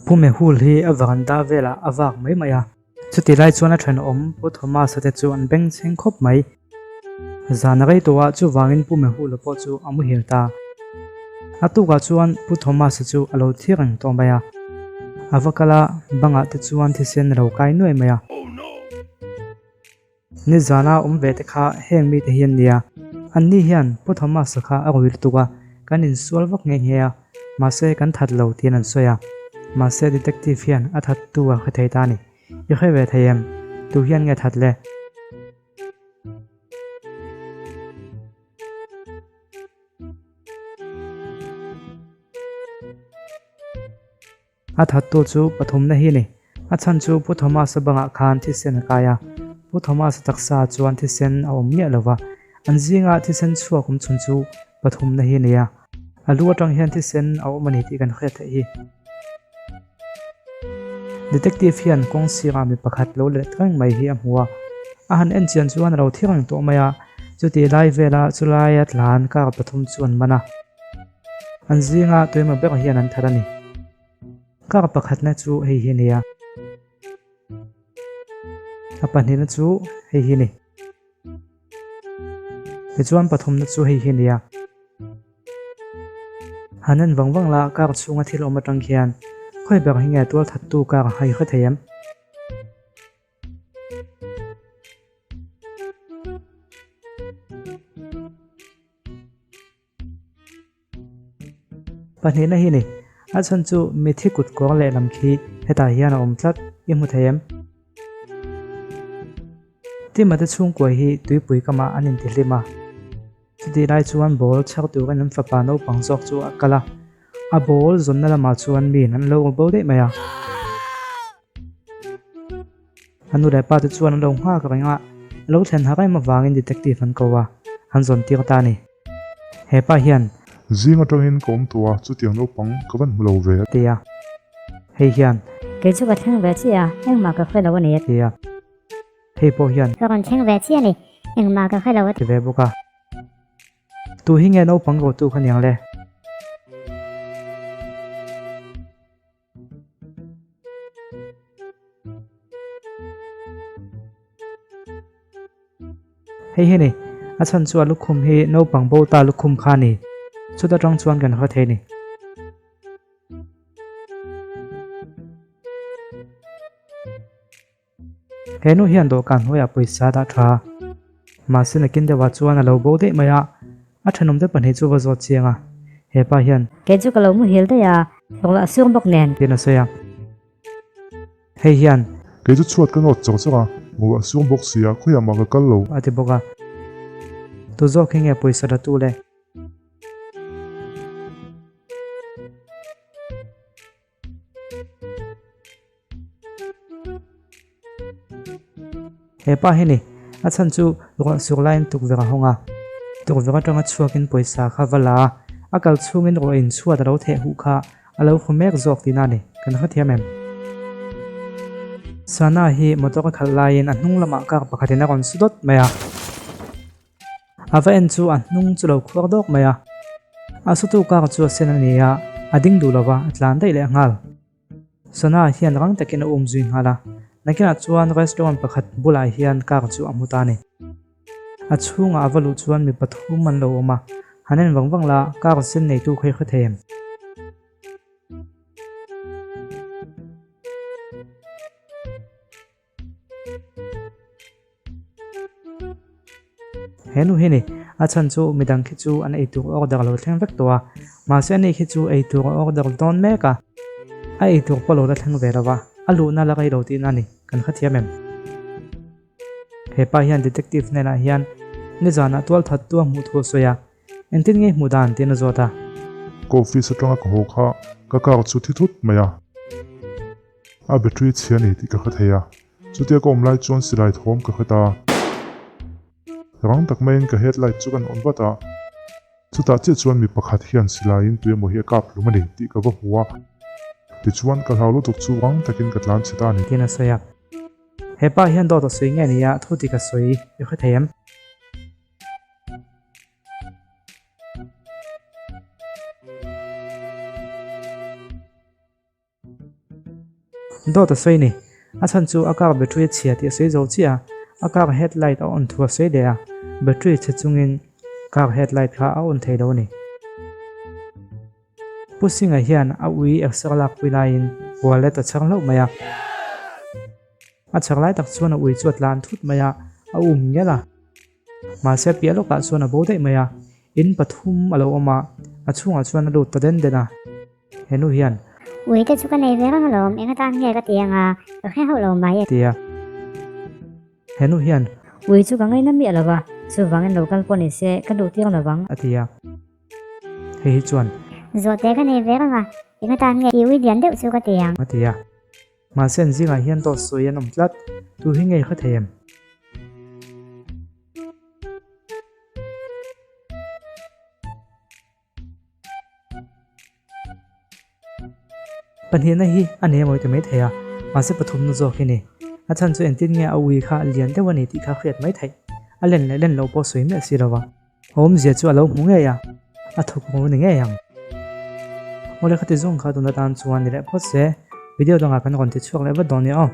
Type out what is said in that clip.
Pu Mehul hi a varanda velah a vak mai mai a. Chutih lai chuan a thenawm Pu Thomas-a te chu an bengchheng khawp mai. Zan a rei tawh a, chuvangin Pu Mehula pawh chu a muhil ta. A tukah chuan Pu Thomas-a chu a lo thi reng tawh mai a. A va kal a, bangah te chuan thisen a lo kai nuai mai a. Nizana awm ve te kha heng mite hi an nia. Anni hian Pu Thomas-a kha a rui lutuk a, kan insual vak nghe nghe a, mahse kan that lo tiin an sawi a. Mahse detective hian a thattu a hre thei ta a ni. I hre ve thei em? Tu hian nge that le? A thattu chu pathumna hi a ni. A chhan chu Pu Thomas-a bangah khan thisen a kai a. Pu Thomas-a taksa chuan thisen a awm miah lo va. An zinga thisen chhuak awm chhun chu pathumna hi a ni a. A lu atang hian thisen a awm a ni tih kan hriat theih hi. Detective hian kawng sirah mi pakhat lo let reng mai hi a hmu a. A han en chian chuan a lo thi reng tawh mai a. Chutih lai vela chulaia tlan car pathum chu an man a. An zinga tuemaw ber hian an that a ni. Car pakhatna chu hei hi a ni a. A pahnihna chu hei hi a ni. Tichuan pathumna chu hei hi a ni a. Han en vang vang la car chhunga thil awm atang khian khawi ber hi nge tual thattu car a hai hre thei em? Pahnihna hi ni. A chhan chu mithi kut kawng lehlam khi hetah hian a awm tlat i hmu thei em? Timate chhungkua hi tuipui kamah an intihlim a. Chutih lai chuan ball chhar turin an fapa naupang zawk chu a kal a. A ball zawnna lamah chuan miin an lo bo daih mai a. A nu leh pa te chuan an lo nghak reng a, a lo thlen har em avangin detective an ko a, an zawn tir ta a ni. He pa hian. Zing atangin ka awm tawh a, chutiang naupang ka van hmu lo ve. A ti a, hei hian. Kei chu ka thleng ve chiah a, engmah ka hre lo a ni. A ti a, hei pawh hian. Ka rawn thleng ve chiah a ni, engmah ka hre lo a ti ve bawk a. Tu hi nge naupang rotu kha niang le? Hei hi ni, a chhan chu a lukhum hi naupang bo ta lukhum kha a ni. Chuta tang chuan kan hre thei a ni. He nu hian dawhkan hnuaiah pawisa a dah tha a, mahse nakin deuhah chuan a lo bo daih mai a, a thenawmte pahnih chu va zawt chiang a, he pa hian. Kei chu ka lo muhil daih a, ruah a sur bawk nen. Tiin a sawi a, hei hian. Kei chu chhuat ka nawt chawk chawk a, ruah a sur bawk si a, khawiah mah ka kal lo. A ti bawk a, tu zawk hi nge pawisa la tu le? He pa hi ni, a chhan chu ruah sur laiin tukverh a hawng a, tukverh atanga chhuakin pawisa kha va la a, a kal chhungin ruah in chhuat a lo theh huh kha a lo hmu mek zawk tihna a ni, kan hrethiam em? Sana hi motor a khalh laiin a hnung lamah car pakhatin a rawn su dawt mai a. A va en chu a hnung chu lo khuar dawk mai a, a sutu kar chu a sen a ni a, a ding duh lova a tlan daih leh nghal. Sana hian rang takin a um zui nghal a, nakinah chuan restaurant pakhat bulah hian kar chu a hmu ta a ni. A chhungah a va luh chuan mi pathum an lo awm a, han en vang vang la, kar sen neitu kha i hre thei em? He nu hi ni, a chhan chu midang khi chu an eitur order lo thleng vek tawh a, mahse ani khi chu eitur a order dawn mek a, a eitur pawh lo la thleng ve lo va, a luhna la rei lo tihna a ni, kan hrethiam em? He pa hian detective hnenah hian nizanah tual thattu a hmuh thu a sawi a, engtin nge hmuh dan tiin a zawt a. Ka office atanga ka haw kha ka car chu thi thut mai a. A battery chhia a ni tih ka hre thei a, chutia ka awm lai chuan silai thawm ka hre ta. Rang tak maiin ka headlight chu kan on vat a, chutah chiah chuan mi pakhat hian silaiin tuemaw hi a kap hlum a ni tih ka va hmu a, tichuan ka hlau lutuk chu rang takin ka tlan chhe ta a ni. Tiin a sawi a. He pa hian dawt a sawi nge ni a, thu dik a sawi i hre thei em? Dawt a sawi ni. A chhan chu a car battery a chhia tih a sawi zo chiah a, a car headlight a on thu a sawi leh a, battery chhe chungin car headlight kha a on thei lo a ni. Pu Singh-a hian a ui exer lakpui laiin wallet a chhar hlauh mai a. A chhar lai tak chuan a ui chu a tlan thut mai a, a um ngial a. Mahse piah lawkah chuan a bo daih mai a, in pathum a lo awm a, a chhungah chuan a lut ta den den a. He nu hian. Ui te chu ka nei ve reng alawm, eng atan nge ka ti anga, ka hre hauh lo mai. A ti a. He nu hian. Ui chu ka ngaina miah lo va, chuvangin lo kal pawh ni se, ka duh tir lo vang. A ti a. Hei hi chuan. Zawhte ka nei ve reng a, eng atan nge i ui lian deuh chu ka ti ang. A ti a. Mahse an zingah hian dawt sawi an awm tlat, tu hi ngei kha thei em? Pahnihna hi a nei amawi ta mai thei a, mahse pathumna zawk hi ni. A chhan chu engtin nge a ui kha lian deuh a ni tih kha hriat mai theih. A len leh len loh pawh sawi miah si lo va. A awmzia chu a lo hmu ngei a, a thawk hmu ni ngei ang. Awle khati zawng kha tuna tan chuan ni leh phawt se, video dangah kan rawn ti chhuak leh vat dawn nia aw.